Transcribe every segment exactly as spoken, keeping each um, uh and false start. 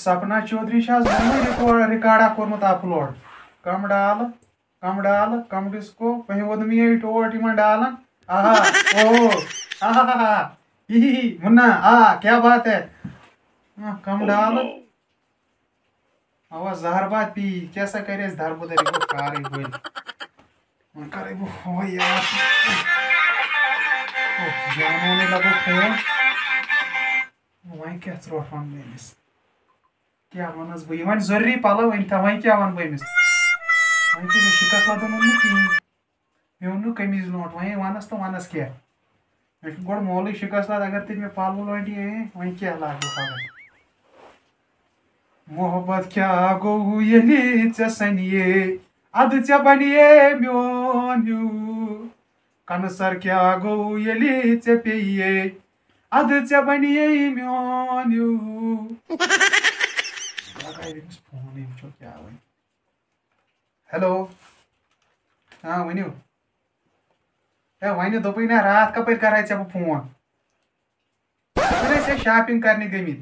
سپنا چودھری چھِ آز نوٚوُے ریکارڈ، ریکارڈا کوٚرمُت اپلوڈ۔ کم ڈال، کم ڈال، کم ڈسکو، وۄنۍ ووت نہٕ مےٚ یہِ ٹوٹھ یِمن ڈالن۔ آہا، اوہو، آہا، ہی، ہی، ہی، مُنہ، آ، کیا بات ہے؟ آ، کم ڈال۔ اوا، زہر بات پی، کیٛاہ سا کرِ اَسہِ دربٕدر، یہِ گوٚو کارٕے بٔلۍ۔ وۄنۍ کرے بہٕ ہُہ یاد۔ اوہ، جانونے لگوو فون۔ وۄنۍ کیٛاہ ژروٹھ وَنہٕ بہٕ أمِس؟ کیٛاہ وَنَس بہٕ؟ یہِ وَنہِ ضروٗری پَلو أنۍ تھاو، وۄنۍ کیٛاہ وَنہٕ بہٕ أمِس؟ وۄنۍ چھُ مےٚ شِکَس لَدُن اوٚنمُت کِہیٖنۍ۔ مےٚ ووٚن نہٕ قمیٖض لونٛٹھ، وۄنۍ وَنَس تہٕ وَنَس کیٛاہ؟ مےٚ چھُ گۄڈٕ مولٕے شِکَس لَد، اگر تُہۍ مےٚ پَلو لٲنٛٹہِ أنۍ، وۄنۍ کیٛاہ لاگہٕ بہٕ پَگاہ؟ محبت کیٛاہ گوٚو ییٚلہِ ژےٚ سَنیے، اَدٕ ژےٚ بَنیے میون ہیوٗ۔ کَنہٕ سَر کیٛاہ گوٚو ییٚلہِ ژےٚ پیٚیے، اَدٕ ژےٚ بَنیے میون ہیوٗ۔ لَگایہِ أمِس فون، أمۍ وٕچھو کیٛاہ وَنہِ۔ ہیلو۔ ہاں، ؤنِو۔ ہے، وَنہِ دوٚپُے نہ، راتھ کَپٲرۍ کَرے ژےٚ بہٕ فون؟ دوٚپُن ٲسۍ أسۍ شاپِنٛگ کَرنہِ گٔمٕتۍ۔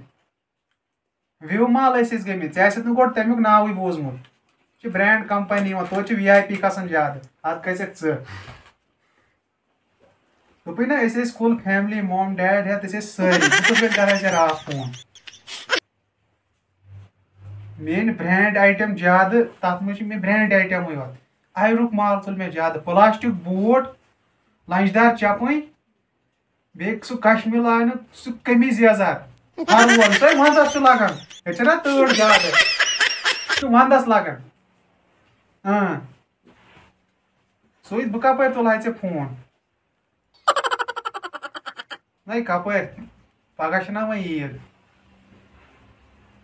وِو مال ٲسۍ أسۍ گٔمٕتۍ، ژےٚ آسٮ۪تھ نہٕ گۄڈٕ تَمیُک ناوٕے بوٗزمُت۔ یہِ چھِ برینڈ کمپنی یِوان، توتہِ چھِ وی آی پی کھسان زیادٕ، اَتھ کھسٮ۪کھ ژٕ۔ دوٚپُے نہ، أسۍ ٲسۍ فُل فیملی، موم، ڈیڈ ہٮ۪تھ، أسۍ ٲسۍ سٲری۔ بہٕ کِتھ پٲٹھۍ کَرٕ ہا ژےٚ راتھ فون؟ میٛٲنۍ برینڈ آیٹم زیادٕ، تَتھ منٛز چھِ مےٚ برینڈ آیٹمٕے یوت۔ آیرُک مال تُل مےٚ زیادٕ، پلاسٹک بوٗٹ، لنجدار چپٕنۍ، بیٚیہِ سُہ کشمیٖر لاینُک سُہ قمیٖض یزار، ہر وول، سُے ونٛدس چھُ لگان۔ ییٚتہِ چھَنہ تۭر زیادٕ، سُہ چھُ ونٛدس لگان۔ اۭں۔ سُے بہٕ کپٲرۍ تُلہٕ ہا ژےٚ فون؟ نَے کپٲرۍ؟ پگاہ چھِنہ وۄنۍ عیٖد۔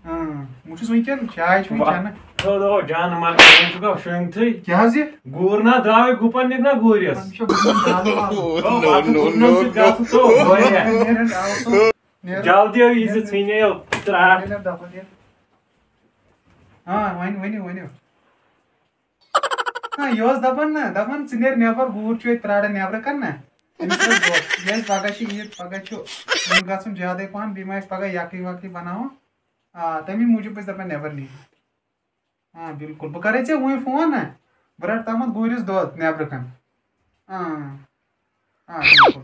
اۭں، بہٕ چھُس وٕنکٮ۪ن، چاے چھِ وٕنہِ وا-، چٮ۪نہٕ۔ تھوڑا جان مر کَرُن چھُکھ شۄنٛگتھٕے۔ کیٛاہ حظ یہِ؟ گوٗر نا درٛاوٕے گُپن نِکھ نا گوٗرِس۔ وۄنۍ چھُ گُپن درٛاوُن۔ او، پتہٕ گُپنن سۭتۍ گژھُن تو واریاہ۔ نیرن، آو سُہ، نیرن۔ جلدی یی زِ ژھٕنے یو ترٛٹھ۔ نیرن دَپان یہِ۔ ہاں، وۄنۍ ؤنِو، ؤنِو۔ ہاں، یہِ اوس دَپان نہ، دَپان، "ژٕ نیر نٮ۪بر، گوٗر چھُ ییٚتہِ پرٛاران نٮ۪برٕ کَنہِ نہ۔ أمِس ٲس دۄہ، یہِ آسہِ پگاہ چھِ عیٖد، پگاہ چھُ وۄنۍ گژھُن زیادَے پَہَن، بیٚیہِ ما آسہِ پگاہ یَکھٕنۍ وَکھٕنۍ بَناوُن۔" آ، تَمی موٗجوٗب ٲسۍ دَپان نٮ۪بر نیٖرِو۔ آ، بِلکُل، بہٕ کَرَے ژےٚ وۄنۍ فون نہ، بہٕ رَٹہٕ تامَتھ گوٗرِس دۄد نٮ۪برٕ کَنہِ۔ آ، آ، بِلکُل۔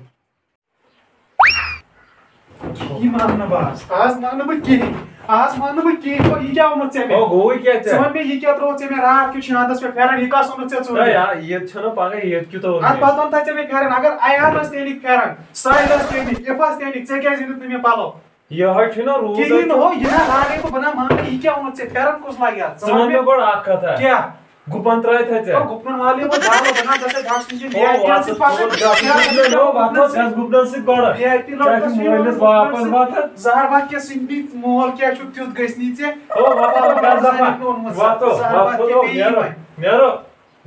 یہِ مانہٕ نہٕ بہٕ آز۔ آز مانہٕ نہٕ بہٕ کِہیٖنۍ۔ آز مانہٕ نہٕ بہٕ کِہیٖنۍ۔ گوٚو، یہِ کیٛاہ اوٚنُتھ ژےٚ مےٚ؟ او، گوٚوُے کیٛاہ ژےٚ؟ ژٕ وَن مےٚ، یہِ کیٛاہ ترٛووُتھ ژےٚ مےٚ راتھ کیُتھ شانٛدَس پٮ۪ٹھ پھٮ۪رَن؟ یہِ کَس اوٚنُتھ ژےٚ ژوٗرِ؟ ہے، آ، عیٖد چھَنہ پَگاہ، عیٖد کیُتھ اوٚن اَتھ مےٚ؟ پَتہٕ اوٚن تَتہِ ژےٚ مےٚ پھٮ۪رَن۔ اگر عیالَس تہِ أنِکھ پھٮ۪رَن، ساحلَس تہِ أنِکھ، اِفَس تہِ أنِکھ، ژےٚ کیٛازِ أنِتھ نہٕ مےٚ پَلو؟ یِہوٚے چھُنہ روٗد کِہیٖنۍ اَتہِ۔ ہو، یہِ نہ لاگَے بہٕ، بہٕ نہ مانَے۔ یہِ کیٛاہ اوٚنُتھ ژےٚ؟ پھٮ۪رَن کُس لاگہِ اَتھ؟ ژٕ ژٕ وَن وَن مےٚ مےٚ گۄڈٕ اَکھ کَتھا۔ کیٛاہ؟ گُپن ترٛٲوِتھ ہَتہِ۔ او، گُپنن والے بہٕ دالہٕ بَنان، گژھے بَس نِش او، یہِ وَتھ ژٕ گژھِ تھوٚد گژھُن گُپنن سۭتۍ، او، وَتھ تھوٚد گژھُن۔ گژھِ گُپنن سۭتۍ گۄڈٕ۔ وی آی پی کیٛاہ لڑکس چھُ چھُ مٲلِس مٲلِس واپس وَتھ؟ وَتھ؟ زہر وَتھ کیٛاہ سٕنٛدۍ مول کیٛاہ چھُ تیُتھ گژھِ نہٕ ژےٚ۔ او، وَتھ تھوٚد گژھ دَپان۔ وَتھ زہر تھوٚد وَتھ بیٚیہِ نیرو۔ یِوان۔ نیرو۔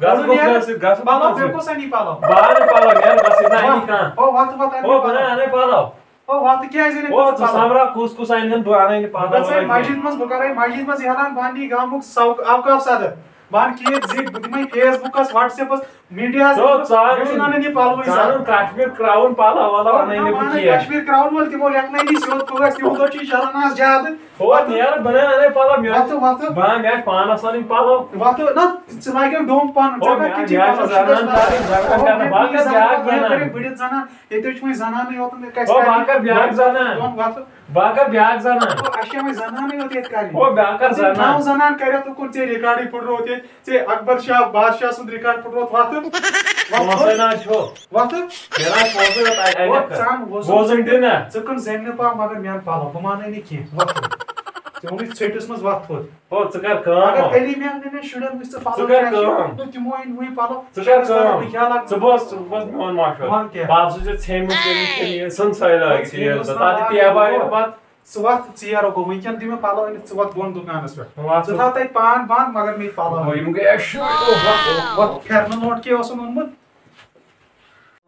گژھ اَدٕ گُپنن نیرو۔ سۭتۍ، گژھ پَلو گُپنن مےٚ سۭتۍ۔ کُس اَنی پَلو؟ بہٕ اَنہٕ پَلو، نیرو، گژھ ییٚتہِ نہ اَنہِ وَتھ۔ کانٛہہ۔ او، وَتھ وَتھ اَنہِ او، بہٕ پَلو۔ نہ اَنَے پَلو۔ او، وَتھ کیٛازِ نہٕ او، پَتہٕ ژٕ پَلو؟ سَمبرا کُس کُس اَنہِ ہَن، بہٕ اَنَے نہٕ پَلو بہٕ گژھٕ وَلو کینٛہہ۔ مسجد منٛز، بہٕ کَرَے مسجد منٛز اعلان، بہٕ اَنہٕ یہِ گامُک سَو-، اوقاف صدر۔ بہٕ اَنہٕ کِہیٖنۍ زِ بہٕ دِمَے Facebook-َس، WhatsApp-َس، میٖڈیاہَس تو منٛز، ژٕ اَن، بہٕ چھُس نہٕ اَنان یہِ پَلوٕے ژٕ اَن زانٛہہ۔ کشمیر کراوُن پَلو وَلو او، اَنَے نہ، نہٕ بہٕ بہٕ اَنَے کِہیٖنۍ۔ کشمیر کراوُن وٲلۍ، تِمو لیکھنٲے نہٕ سیوٚد پٲٹھۍ، تِہُنٛد دۄہ چھُ یہِ چَلان آز زیادٕ۔ او، نیر، بہٕ نَے اَنَے پَلو، مےٚ وَتھٕ، وَتھٕ۔ بہٕ اَنہٕ، مےٚ آسہِ پانَس اَنٕنۍ پَلو۔ وَتھٕ، نہ، ژٕ لاگٮ۪کھ ڈوٚم پَنُن، او، ژےٚ کَتھ مےٚ چھُے بیٛاکھ پَلو؟ زَنان چھُکھ کَرٕنۍ، بہٕ کَرٕ بیٛاکھ زَنان، زَنان، بہٕ کَرٕ بٔڑِتھ زَنان۔ ییٚتہِ حظ چھِ وۄنۍ زَنانٕے یوت، مےٚ کَتہِ او، بہٕ ہا کَرٕ بیٛاکھ زَنان۔ دۄن وَتھٕ۔ بہٕ ہا کَرٕ بیٛاکھ زَنان۔ او، اَسہِ چھےٚ وۄنۍ زَنانٕے یوت ییٚتہِ کَرٕنۍ۔ او، بیٛاکھ کَرٕ ژےٚ زَنان۔ نَو زَنان کَرٮ۪تھ اُکُن، ژےٚ ریکارڈٕے پھٕٹرووُتھ ییٚتہِ، ژےٚ اکبر شاہ بادشاہ سُنٛد ریکارڈ پھٕٹرووُتھ وَتھٕ۔ پونٛسَے وَتھٕ۔ نہ حظ چھُ۔ وَتھٕ۔ مےٚ نہ حظ پونٛسَے یوت، اَ-، اَ-، او، اَ-، ژَن وۄزُم۔ وۄزُم دِ نہ۔ ژٕ کٕن زَنہِ پَہَم، مگر میٛانہِ پَلو، بہٕ مانَے نہٕ کینٛہہ، وَتھٕ۔ ژےٚ ووٚنُے ژھٔٹِس منٛز وَتھ تھوٚد۔ او، ژٕ کَر کٲم اگر اَکھ۔ علی میم نِنَے شُرٮ۪ن وٕچھ ژٕ پَلو ژٕ کَر کیٛاہ چھِ، کٲم۔ نہ تِمو أنۍ وٕنۍ پَلو۔ ژٕ کَر شُرٮ۪ن کٲم۔ پَلو کیٛاہ لاگہٕ ژٕ بوز، ژٕ بوز میون مَشوَرٕ۔ وَن کیٛاہ؟ پَتہٕ سُہ ژےٚ ژھیٚمٕتۍ کٔرمٕتۍ کِنہٕ یہِ ژھٕن سٲرۍ لٲگِتھ ژھیٚمٕتۍ یہِ ٲس زٕ۔ نہ تَتھ دِ لاگہٕ ٹیبہٕ بہٕ۔ پَتہٕ۔ ژٕ وَتھ، ژیر گوٚو، وٕنکٮ۪ن دِ مےٚ پَلو أنِتھ، ژٕ وَتھ بۄن دُکانَس پٮ۪ٹھ۔ وَتھ ژٕ ژٕ۔ تھاو تَتہِ پان بنٛد، مگر مےٚ پَلو او، أنِتھ۔ یِم گٔے اَسہِ شُرۍ۔ او، وَتھ، او، وَتھ۔ وَتھ، پھٮ۪رنہٕ نوٹ کیٛاہ اوسُن اوٚنمُت؟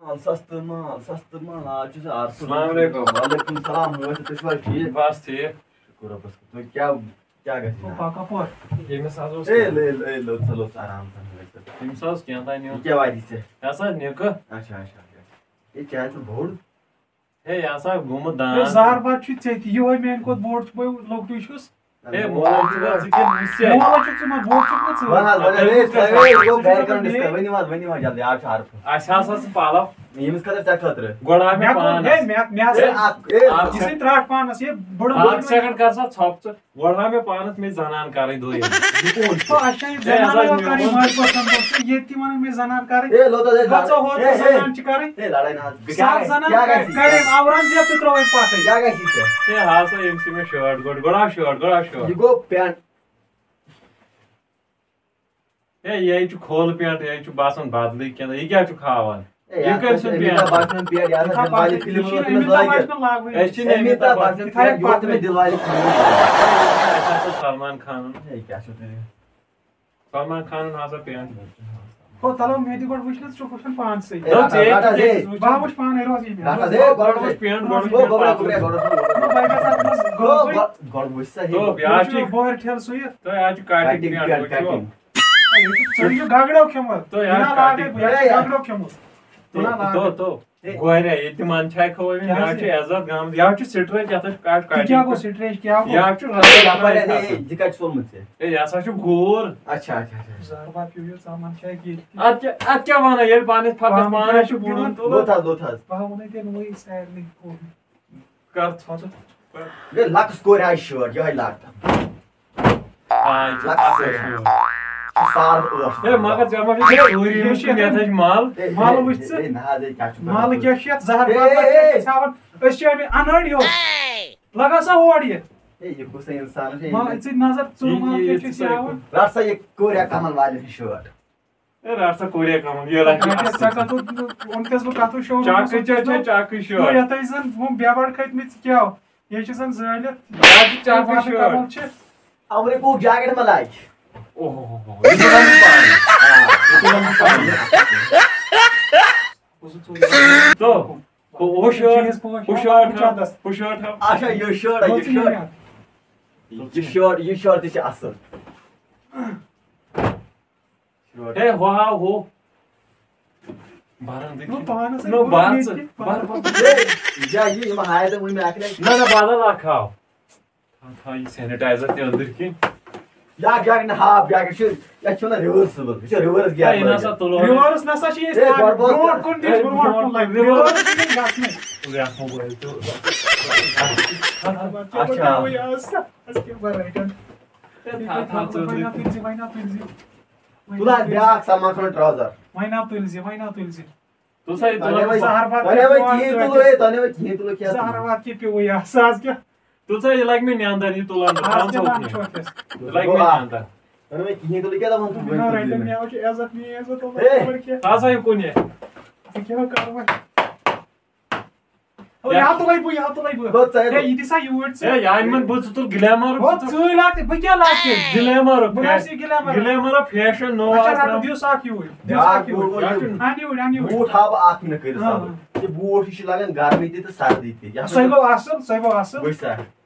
مال سَستہٕ مال، سَستہٕ مال، آز چھُ سُہ آرسُل۔ السلام علیکُم۔ وعلیکُم السلام، مٲنۍ تُہۍ چھِو حظ ٹھیٖک؟ بَس ٹھیٖک۔ شُکُر رۄبَس کُن۔ تُہۍ کیٛاہ، کیٛاہ گژھِ او، جِناب؟ پاکا پور۔ ییٚمِس حظ اوس اے، لٔلۍ، اے، لٔلۍ، ژٕ لوٚگ آرام سان۔ تٔمِس اوس کینٛہہ تام نیُن۔ یہِ کیٛاہ وَنہِ ژےٚ؟ یہِ ہسا نِکہٕ۔ اچھا، اچھا، اچھا۔ یہِ کیٛازِ چھُ بوٚڑ؟ ہے، یہِ ہسا گوٚمُت ہے، دان۔ زہر بَتہٕ چھُے ژےٚ تہِ۔ یِہوٚے میٛانہِ کھۄتہٕ بوٚڑ چھُ، بہٕ لۄکٹُے چھُس۔ ہے، مول چھُ وۄنۍ ژٕ کِنہٕ مُسہِ؟ مول چھُکھ ژٕ، مہ-، بول چھُکھ نہٕ ژٕ۔ وَن حظ، وَن حظ، ہے، ہے، ہے، گوٚو گَرِ کَرُن ڈِسکس۔ ؤنِو حظ، ؤنِو حظ، جلدی، آز چھُ عرفہٕ۔ اَسہِ ہسا چھِ پَلو۔ ییٚمِس خٲطرٕ ژےٚ خٲطرٕ؟ گۄڈٕ آو مےٚ مےٚ کوٚر، پانَس۔ ہے، مےٚ، مےٚ ہسا ہے، اَکھ، ہے، یہِ چھِ ترٛٹھ پانَس، یہِ بٕڈٕ اَکھ بٕڈٕ second کر سا ژھۄپ ژٕ۔ گۄڈٕ آو مےٚ پانَس، مےٚ چھِ زنان کَرٕنۍ دۄیِم۔ یہِ کون چھُ؟ تو اَسہِ چھےٚ یہِ ہے، زنان ہسا یِوان کَرٕنۍ، میون۔ ماجہِ پٲٹھۍ چھُ ییٚتہِ تہِ وَنان، مےٚ زنان کَرٕنۍ۔ ہے، لوٚت حظ، ہے، گژھو لڑ-، ہوتہِ ہے، ہے، زنان چھِ کَرٕنۍ۔ ہے، لڑٲے نہ حظ۔ بہٕ کیٛاہ سَتھ کرٕ؟ زنان کیٛاہ کَرِ، گژھِ؟ کَرِ، اورنگزیب تہِ ترٛووُن پَتھٕے۔ کیٛاہ گژھِ ژےٚ؟ ہے، ہسا ییٚمہِ سۭتۍ مےٚ شٲٹ گۄڈٕ، گۄڈٕ آو شٲٹ، گۄڈٕ آو شٲٹ۔ یہِ گوٚو پینٹ۔ ہے، یہِ چھُ کھوٚل پینٹ، یہِ چھُ باسان بدلٕے کینٛہہ۔ یہِ کیٛاہ چھُکھ ہاوان؟ ہے، یہِ یہِ کٔمۍ ہسا چھُ سُنٛد امیتابھ پینٹ چھُ؟ بچن پینٹ، یہِ ہسا چھُ دِلوالی فِلمہِ منٛز تٔمِس امیتابھ لٲگِتھ۔ بچن لاگوٕے۔ أسۍ چھِ نہٕ امیتابھ امیتابھ بچن بچن۔ پینٹ، یہِ اوس تٔمِس دِلوالی فِلمہِ منٛز۔ ہے، اَسہِ ہسا سلمان خانُن۔ ہے، کیٛاہ چھُو تُہۍ؟ سلمان خانُن ہسا پینٹ۔ ہو، تلو، مےٚ تہِ گۄڈٕ وٕچھ نہ، ژٕ چھُکھ وٕچھان پانسٕے۔ ہے، نہ، رٹھ حظ، ژےٚ رٹھ حظ، تہِ ہے۔ گژھِ وٕچھُن۔ بہٕ ہا وٕچھِ پانے روزِ یہِ مےٚ۔ رٹھ حظ، ہے، گۄڈٕ گۄڈٕ وٕچھ پینٹ، گۄڈٕ وٕچھ گۄڈٕ پینٹ۔ گوٚبرا، گوٚبرا، گۄڈٕ وٕچھ۔ نہ، بہٕ ہا گژھٕ اَتھ منٛز گوٚو، گوٚبرا۔ گۄڈٕ، گۄڈٕ وٕچھ سا، ہے۔ تو، بیٛاکھ یہِ چھُ چھُ بۄہرِ ٹھیلہٕ سُہ یہِ۔ تو، یہِ حظ چھُ کٹِنگ کٹِنگ پینٹ، پینٹ، وٕچھِو۔ کٹِنگ۔ ہے، یہِ چھُ، ژٕ یہِ گگڑو کھیوٚمُت۔ تو، یہِ یہِ حظ نہ لاگے کٹِنگ۔ بہٕ، یہِ ہے، چھُ ہے۔ گگڑو کھیوٚمُت۔ تو، نہ، نہ۔ تو، تو۔ ہے۔ گورے، ییٚتہِ منٛد چھا کھووٕرۍ، کیٛاہ یہِ حظ چھُ؟ عزت گامُت، یہِ حظ چھُ سٹریچ، یَتھ حظ چھُ کٹ-، کٹِنگ۔ تہِ کیٛاہ گوٚو سٹریچ، کیٛاہ گوٚو؟ یہِ حظ چھُ یہِ رَلٲوِتھ یَپٲرۍ حظ، ہے، کھسان۔ یہِ کَتہِ چھُ ژوٚلمُت ژےٚ؟ ہے، یہِ ہسا چھُ گوٗر۔ اچھا، اچھا، اچھا۔ زہر باد پیوٚو یہِ، ژامَن چھا ییٚتہِ؟ اَتھ کیٛاہ، اَتھ کیٛاہ وَنان، ییٚلہِ پَنٕنِس پھَکَس پامہٕ پانَس چھُ چھُ بُڑُن تُلُن؟ لوٚت حظ، لوٚت حظ۔ بہٕ ہاوو نَے ژےٚ نوٚوُے سارنٕے کوٚرمُت۔ کر ژھۄپہٕ۔ ہے، لَکٕس کورِ آیہِ شٲٹ، یِہوٚے لاگتَن۔ آے، ژٕ لَکٕس اَصٕل کورِ۔ شٲٹ۔ سُہ ساڑ ٲٹھ شیٚتھ۔ ہے، مگر ژےٚ ما چھُے ژوٗرِ یہِ یِوان چھِ کِنہٕ یَتھ ہَسا چھِ مَل؟ ہے، مَل ہے، وٕچھ ژٕ۔ ہے، نہ حظ، ہے، کیٛاہ چھُکھ مَل وَنان؟ کیٛاہ چھِ یَتھ زَہر ہے، بَتھ ہے، ہے۔ ژھٮ۪وان؟ أسۍ چھِ اَمہِ اَنٲڑۍ یوت۔ لَگا سا ہور یہِ۔ ہے، یہِ کُس اِنسان چھُ؟ ما، ژٕ نظر، ژٕ یہِ، مَل یہِ، کیٛاہ یہِ چھِ ژٕ أسۍ سٲری ہاوان؟ کُن۔ رَٹ سا یہِ کورِ کَمَل والٮ۪ن ہِنٛز شٲٹ۔ ہے، رَٹ سا کورِ کَمَل، یہِ رَٹہِ رَٹہِ اَصٕل۔ ژےٚ کَتھ اوٚن، اوٚنکَس بہٕ کَتھ شو چاکٕے، دوٚپمَس چاے، چاے، اوس چاکٕے شو۔ یَتھ ٲسۍ زَن ہُم بٮ۪بَر کھٔتۍ مٕتۍ، ژٕ کیٛاہ؟ یہِ چھِ زَن زٲلِتھ۔ یہِ حظ چھِ چاکٕے وَنہٕ شو۔ کَمَل چھِ۔ اَمرِ کوٗک جاکٮ۪ٹ ما لاگہِ؟ اوہ، یہِ چھُ وَنان پانہٕ۔ آ، یہِ چھُ وَنان پانہٕ۔ تو، ہُہ، ہُہ شٲٹ، چیٖز پٲٹھۍ ہُہ شٲٹ ہاو، چَندَس۔ ہُہ شٲٹ ہاو۔ اچھا، یہِ شٲٹ، یہِ گوٚو ژٕ شٲٹ۔ یہِ شٲٹ، یہِ شٲٹ تہِ چھِ اَصٕل۔ شٲٹ۔ ہے، ہُہ ہاو، ہُہ۔ بَرَن دِ نو، کھٮ۪ن۔ پانَس نو، ہے، بَر ییٚتہِ ژٕ، کہِ بَر، بَر۔ ہے، جا، یہِ، یِم ہاے تہٕ وٕنہِ مےٚ اَکہِ لَٹہِ۔ نہ، نہ، بَدَل اَکھ ہاو۔ تھاو، تھاو یہِ sanitizer تہِ أنٛدٕرۍ کِنۍ۔ بیٛاکھ جاکٮ۪ٹ نہٕ ہاف جاکٮ۪ٹ چھُ، یَتھ چھِ وَنان reversible، یہِ چھُ reverse gear ہے، یہِ نہ سا وٲلۍ۔ تُلو۔ Reverse نہ سا چھِ أسۍ ہے، لاگان۔ گۄڈٕ بوز برونٛٹھ کَتھ۔ کُن تہِ چھِ ہے، برونٛٹھ کُن لاگان۔ Reverse چھِ نہٕ گژھنٕے۔ تُل یَتھ موبایل تہِ۔ اَتھ کیٛاہ اچھا۔ وَنو یہِ آز؟ اَسہِ کیٛاہ بَرٲے کَرِ؟ ہے، تھاو، تھاو، ژٕ وۄنۍ نا تُلۍ زِ، وۄنۍ نا تُلۍ زِ۔ وۄنۍ تُل حظ بیٛاکھ سَلمان خان trouser۔ وۄنۍ نا تُلۍ زِ، وۄنۍ نا تُلۍ زِ۔ تُل سا یہِ تۄہہِ تُلان۔ نے وۄنۍ، زہر باد تۄہہِ نے کیٛاہ وۄنۍ پیوٚو کِہیٖنۍ اَتھ تُلُو، ہے، تۄہہِ نے وۄنۍ کِہیٖنۍ تُلُو کھٮ۪تھ۔ زہر باد کیٛاہ پیوٚو یہِ؟ سُہ حظ کیٛاہ؟ تُل سا یہِ لَگہِ مےٚ نیٚنٛدَر، یہِ تُلان بہٕ، آز تھاو کیٛاہ ژوٚپ ناو مےٚ۔ چھُ اَتھ؟ لَگہِ مےٚ نیٚنٛدَر۔ تۄہہِ نے وۄنۍ کِہیٖنۍ تُلُو کیٛاہ دَپان تُلُو، نہ، وۄنۍ رَٹہِ تُلُو مےٚ۔ مےٚ وۄنۍ چھُ عزت، میٛٲنۍ عزت، تُلُو ہے۔ خبر کیٛاہ۔ تھاو سا یہِ کُن یہِ۔ ژٕ کیٛاہ کَرٕ وۄنۍ؟ او، یا۔ یہِ ہا تُلَے بہٕ، یہِ ہا تُلَے بہٕ۔ گوٚو ژےٚ ہے، یہِ دِ سا یوٗرۍ ژٕ۔ ہے، یہِ اَنہِ مَن بہٕ ژٕ تُل glamour۔ ہو، ژٕے لاگ تہِ، بہٕ کیٛاہ لاگہٕ تیٚلہِ؟ Glamour، glamour فیشن نوٚو اچھا، آز رَٹہٕ ترٛاوُن۔ دِیِو سا اَکھ یوٗرۍ۔ دِیِو سا بیٛاکھ اَکھ یوٗرۍ۔ بوٗٹھ وۄنۍ یُن۔ اَن یوٗرۍ، اَن یوٗرۍ۔ بوٗٹھ ہاوٕ بہٕ اَکھ مِنٹ کٔرِتھ ہاں۔ سَبٕز۔ یہِ بوٗٹھ، یہِ چھُ لَگان گرمی تہِ تہٕ سردی تہِ۔ یہِ ہسا سُے گوٚو اَصٕل، سُے گوٚو اَصٕل۔ وٕچھ سا،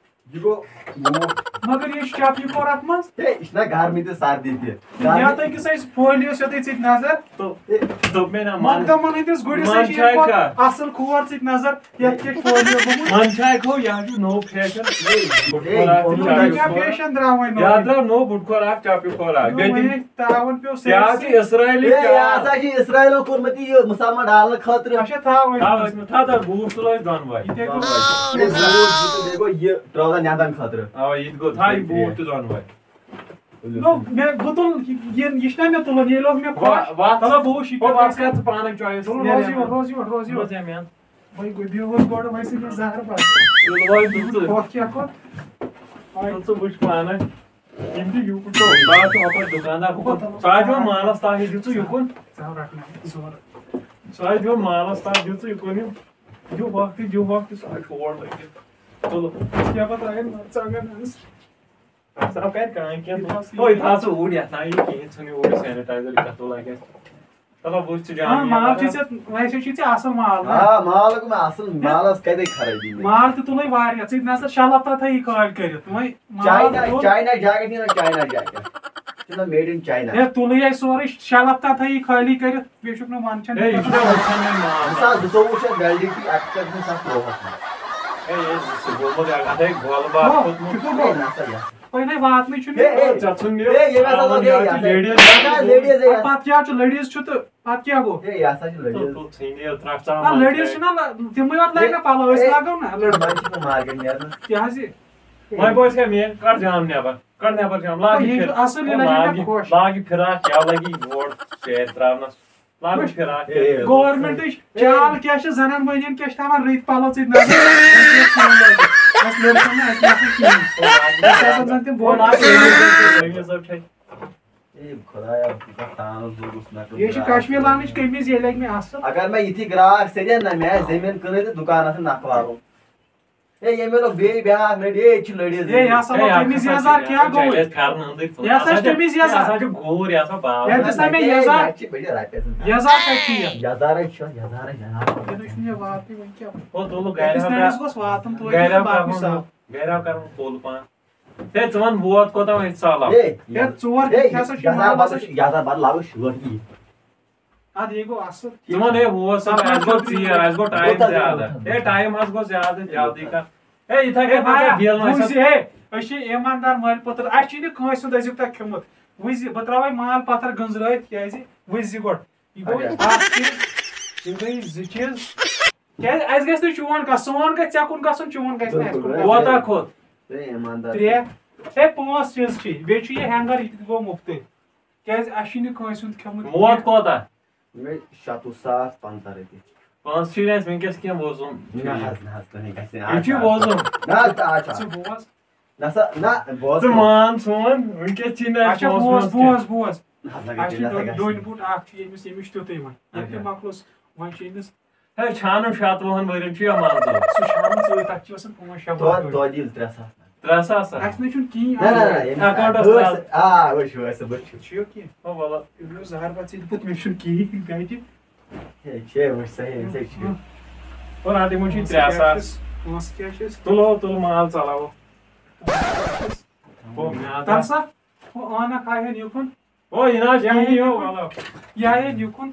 یہِ گوٚو بوٗٹھ۔ مگر یہِ چھُ چَپلی پوٚر اَتھ منٛز۔ ہے، یہِ چھُنہ گرمی تہٕ سردی تہِ۔ گرمی یَتھ أکِس أسۍ پھٲلِس یوٚتُے ژٕ تہِ نظر۔ تو، ہے، دوٚپ مےٚ نہ، من، مۄکدمن ہٕنٛدِس گُرِس من نِش چھا یِیہِ پتہٕ کانٛہہ؟ اصل کھور ژٕ تہِ نظر، یتھ کیٛاہ چھُ فٲیدٕ گوٚمُت؟ من چھا کھو، یہِ حظ چھُ نوٚو فیشن۔ ہے، بُڈٕ ہے، کھوراک تہِ یہِ چھُ چاپیُک کیٛاہ کھوراک۔ فیشن درٛاو وۄنۍ نوٚو؟ یہِ حظ درٛاو نوٚو بُڈٕ کھوراک چاپیُک کھوراک۔ نوٚو بیٚیہِ وۄنۍ تہِ ترٛاوان پیوٚو یہِ حظ سٲرسٕے۔ چھُ اسرائیلی ہے، یہِ چاپیُک۔ ہسا چھُ اسرائیلن کوٚرمُت یہِ مسلمان ڈالنہٕ خٲطرٕ۔ اچھا، تھاو وۄنۍ۔ تھاو وۄنۍ، تھاو، تھاو، بوٗٹھ تُلو أسۍ دۄنوَے۔ یہِ تہِ ہے گوٚو۔ ہے، بوٗٹھ، یہِ تہِ بیٚیہِ گوٚو یہِ ٹرٛاوزر نٮ۪نٛدن خٲطرٕ۔ اَوا، یہِ تہِ گوٚو، تھاو یہِ بوٗٹھ تہِ دۄنوَے۔ نو، مےٚ، بہٕ تُل، یہِ، یہِ چھُنہ مےٚ تُلُن، ییٚلہِ اوس مےٚ خۄش۔ وا-، وَتھ۔ مطلب، بہٕ وُچھٕ یہِ ہُہ کیٛاہ وَتھ گژھِ۔ کَر ژٕ پانَے choice۔ تُل، نیرٕ روز یور، یَمہِ روز یور، روز یور۔ روز یَمہِ اَنٛد۔ وۄنۍ گوٚو، بیٚہہ حظ گۄڈٕ وۄنۍ سۭتۍ یہِ زَہر بَتہٕ۔ تُل وۄنۍ تُل ژٕ۔ پھۄکھ کیٛاہ کوٚر؟ تُل ژٕ وٕچھ پانَے۔ یِم تہِ یوٗکُن چھُ۔ بہٕ حظ چھُس ہۄپٲرۍ دُکاندار ہُکُن۔ ژٕ حظ دِوان مالَس تَتھ، یہِ دِ ژٕ یُکُن۔ ژٕ آو رَٹنہٕ زورٕ۔ ژٕ حظ دِوان مالَس تَتھ، دِ ژٕ یُکُن یہِ۔ دِ وقتٕے، دِ وقتٕے، سُہ حظ چھُ اور لٔگِتھ۔ تُل۔ ژےٚ پَتہٕ لَگَن مَرژٕوانٛگَن حظ۔ سُہ کَرِ کانٛہہ کینٛہہ۔ یہِ تھاو ژٕ اوے، یہِ تھاو ژٕ اوٗرۍ، یَتھ ناو یہِ کِہیٖنۍ، ژھٕن یہِ اوٗرۍ sanitizer، یہِ کَتھ تُل لَگہِ اَسہِ۔ چلو، بہٕ چھُس ژےٚ آ، جان مال چھُے ژےٚ، ویسے چھُے ژےٚ اَصٕل مال، نہ؟ آ، مال گوٚو مےٚ اَصٕل، مالَس کَتہِ خرٲبی مےٚ؟ مال تہِ تُلُے واریاہ، ژٕ تہِ نہ سا شےٚ لَتھ تَتھ تھٲیی خٲلۍ کٔرِتھ، وۄنۍ مال China، تُل۔ China jacket، یہِ نہ China jacket، یہِ نہ made in China۔ ہے، تُلُے اَسہِ سورُے، شےٚ لَتھ تَتھ تھٲیی خٲلی کٔرِتھ، بیٚیہِ چھُکھ نہٕ وَنٛدٕ چھَنہٕ ہے، یہِ چھُنہ وٕچھان مےٚ مال۔ زٕ ساس زٕتووُہ چھُ اَتھ validity، expect گژھِ آسُن ترٛوہَس منٛز۔ ہے، یہِ چھُ گوٚمُت اَتھ ہے گۄلہٕ بار ہُہ، کھوٚتمُت۔ یہِ کوٚت گوٚو؟ ہے، نہ سا، یَتھ۔ تۄہہِ نے واتنٕے چھُنہٕ۔ ہے، ہے۔ ژےٚ ژھُن یہِ ہے، ییٚمہِ ہسا آوُر دوٚپ، ہے، یہِ یہِ آسہِ ہسا لیڈیٖز۔ یہِ ہسا لیڈیٖز، ہے، پتہٕ کیٛاہ چھُ؟ لیڈیٖز چھُ تہٕ پتہٕ کیٛاہ گوٚو؟ ہے، یہِ ہسا چھُ تُل، لیڈیٖز۔ تُل، ژھٕنۍ یہِ ترٛٹھ ژٕ آ، آمہٕ لیڈیٖز تۄہہِ۔ چھِنہ لہ- تِمٕے یوت لاگہِ نہ پَلو، أسۍ ہے، لاگو نہ لٔڑ۔ وۄنۍ چھُ مےٚ مارکیٹ نیرُن۔ کیٛاہ حظ یہِ؟ وۄنۍ بوز کیٛاہ میٛٲنۍ، کَڑ جام نٮ۪بر، کَڑ نٮ۪بر جام، لاگ یہِ یہِ چھُ پھِر-، اَصٕل، یہِ لَگہِ لاگ مےٚ یہِ، خۄش۔ لاگ یہِ فِراک، کیٛاہ لَگہِ یور سیرِ ترٛاونَس، لاگ یہِ فِراک۔ ہے، ہے۔ گورمنٹٕچ چال کیٛاہ چھِ، زَنان مٔہنِوٮ۪ن کیٛاہ چھِ تھاوان رٕتۍ پَلو ژٕتۍ نظر؟ اَسہِ لوٚگ نہٕ، اَسہِ نہٕ کِہیٖنۍ۔ اَسہِ آسان زَن تِم بوٹ۔ اے خۄدایا، بہٕ کَتھ تانَس لوٚگُس مےٚ کٔم یہِ چھِ گرٛاکھ۔ کشمیٖر لانٕچ قمیٖض، یہِ لَگہِ مےٚ اَصٕل۔ اگر مےٚ یِتھی گرٛاکھ سیٚدٮ۪ن نہ، مےٚ آسہِ زٔمیٖن کٕنٕنۍ تہٕ دُکان آسان نَکھٕ والُن۔ ہے، ییٚمہِ لوٚگ بیٚیہِ بیٛاکھ لٔڑۍ، ہے، یہِ چھِ لٔڑِس ہے، یہِ ہسا لوٚگ قمیٖض یَزار، کیٛاہ گوٚو؟ یہِ پھٮ۪رنہٕ أنٛدٕرۍ پھُل۔ یہِ ہسا چھِ اَتھ قمیٖض یہِ یَزار۔ ہسا چھُ گوٗر، یہِ ہسا باو۔ ہے، دِس نا مےٚ یَزار۔ مےٚ چھِ بٔڑۍ رۄپیَس۔ یَزار کَتہِ چھُ یہِ؟ یَزارَے چھُ، یَزارَے، یَزارَے۔ یہِ نَے چھُنہٕ مےٚ واتنٕے وۄنۍ کیٛاہ؟ ہو، تُلُکھ أکِس گرِ نٔرِس ہا، گوٚژھ واتُن توتہِ، گرِ ہا باقٕے کَرُن، صاف۔ گرِ ہا کَرُن پھُل پان۔ ہے، ژٕ وَن ووت کوتاہ وۄنۍ ژَلو؟ ہے، ہے، ژور ہے، کِتھ ہسا چھِ یَزار مال بدل ہسا چھُ، یَزار بدل لاگو شٲٹ یہِ۔ اَدٕ یہِ گوٚو اَصٕل۔ ژٕ وَن ہے، ہُہ اوس، اَسہِ گوٚو ژیر، اَسہِ گوٚو ٹایم زیادٕ۔ ہے، ٹایم حظ گوٚو زیادٕ، جلدی کَر۔ ہے، یِتھَے ہے، کٔنۍ پَزِ بایا، بیل وۄنۍ وٕچھ سا۔ زِ، ہے، أسۍ چھِ ایماندار مٲلۍ پوٚتُر، اَسہِ چھُے نہٕ کٲنٛسہِ ہُنٛد أزیُک تام کھیوٚمُت۔ وٕچھ زِ، بہٕ ترٛاوَے مال پَتھر گٔنٛزرٲوِتھ، کیٛازِ؟ وٕچھ زِ گۄڈٕ۔ یہِ گوٚو اچھا۔ اَکھ چیٖز، یہِ گٔے زٕ چیٖز۔ کیٛازِ اَسہِ گژھِ نہٕ چون گژھُن، سون گژھِ ژےٚ کُن گژھُن، چون گژھِ نہٕ اَسہِ کُن بِلکُل۔ گژھُن۔ کوتاہ کھوٚت؟ ہے، ایماندار۔ ترٛےٚ۔ ہے، پانٛژھ چیٖز چھِ، بیٚیہِ چھُ یہِ ہینگر، یہِ تہِ گوٚو مُفتٕے۔ کیٛازِ اَسہِ چھُنہٕ کٲنٛسہِ ہُنٛد کھیوٚمُت موت کینٛہہ۔ کوتاہ؟ مےٚ شَتوُہ ساس پنٛژاہ رۄپیہِ۔ پانٛژھ چھُے نہٕ اَسہِ وٕنکیٚس کینٛہہ وۄزُم۔ نہ حظ، نہ حظ، کٕہٕنۍ گژھِ نہٕ۔ یہِ چھُے آز وۄزُم۔ نہ حظ، آز چھُ۔ ژٕ بوز۔ نہ سا، نہ، بوز۔ ژٕ مان سون، وٕنکیٚس چھُے نہٕ اَسہِ اچھا، پونٛسہٕ بوز، وونٛسہٕ کینٛہہ۔ بوز، بوز۔ نہ حظ، نہ اَسہِ گژھِ، نہ چھُ سا گژھِ۔ ڈوٗنۍ بوٗٹ اکھ چھُ ییٚمِس، ییٚمِس تیُتھُے وۄنۍ۔ ییٚلہِ تہِ اچھا۔ مۄکلوس، وۄنۍ چھُ أمِس۔ ہے، چھانُن شَتوُہَن ؤرِین چھُ یہِ مان ژٕ۔ سُہ چھانُن ژٕ، تَتھ چھِ آسان پانٛژھ شےٚ توتہِ، وُہُر۔ توتہِ یِیِو ترٛےٚ ساس۔ ترٛےٚ ساس ہا؟ اَسہِ نَے چھُنہٕ کِہیٖنۍ۔ نہ، نہ، نہ، ییٚمِس اکاونٹَس ٲٹھ ترٛاو۔ ساس، آ، وٕچھ، وٕچھ، سا، بٕتھِ چھُ۔ چھُ یہِ کینٛہہ؟ او وَلہٕ۔ ییٚمۍ اوس زہر پَتہٕ ژےٚ دیُتمُت، مےٚ چھُنہٕ کِہیٖنۍ گَرِ۔ ہے، چھے، وٕچھ سا، ہے، أمِس ہے چھُ۔ اور اَتھ یِمو چھُے ترٛےٚ ساس۔ پونٛسہٕ کیٛاہ چھِ أسۍ؟ تُلو، تُل مال ژَلاوو۔ او، مےٚ آو تَل سا، ہُہ عٲنَکھ ہاے ہن یُکُن۔ او، یہِ نہ حظ یہِ ہاے کِہیٖنۍ، ہن او، یُکُن۔ وَلہٕ۔ یہِ ہاے ہن یُکُن۔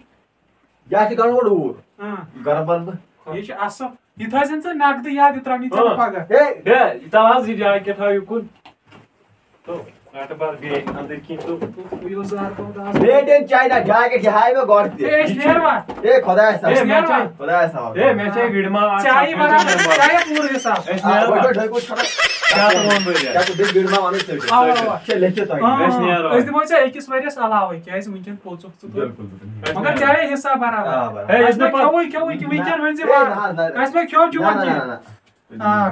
یا چھِ کَرُن گۄڈٕ اوٗر۔ اۭں۔ گَرٕ بَنٛد بہٕ۔ یہِ چھُ اَصٕل۔ یہِ تھٲیزٮ۪ن ژٕ نقدٕے یاد، یہِ ترٛاونی ژےٚ اۭں۔ بہٕ پَگاہ۔ ہے، ہے، یہِ تَل حظ یہِ جاے کیٛاہ تھاو یُکُن۔ تو، رَٹہٕ بَر بیٚیہِ أنٛدٕرۍ کِنۍ تو۔ ہُہ یہِ اوس زہر پَہَم آز۔ made in China jacket، یہِ ہاے مےٚ گۄڈٕ تہِ۔ ہے، أسۍ نیروا؟ ہے، خۄدایَس ہے، حوالہٕ۔ مےٚ چھے، خۄدایَس حوالہٕ۔ ہے، مےٚ چھے وِڑما اَکھ ژےٚ ہاے سَمکھٕنۍ برابر، ژےٚ نمبر۔ ژےٚ ہاے پوٗرٕ حِساب۔ أسۍ آ، نیرو وۄنۍ گوٚو، وۄنۍ گوٚو چھُنہٕ۔ کیٛاہ تہٕ ووٚن بہٕ ژےٚ؟ اَوا، اَوا۔ چھےٚ لیکھِتھ تۄہہِ۔ آ، مےٚ چھِ آ۔ نیرُن۔ أسۍ دِمو ژےٚ أکِس ؤریَس علاوَے، کیٛازِ وٕنکٮ۪ن پوٚژُکھ ژٕ تہٕ۔ بِلکُل، بِلکُل۔ أسۍ مگر نیرو۔ ژےٚ ہاے حِساب برابر۔ آ، برابر۔ ہے، یہِ اَسہِ نہٕ ما پَتہٕ۔ کھیوٚوُے، کھیوٚوُے کہِ وٕنکٮ۪ن ؤنۍ زِ ہے، وَن۔ نہ حظ، نہ۔ اَسہِ ما کھیوٚو چون نہ، نہ، کینٛہہ؟ نہ، نہ۔ آ۔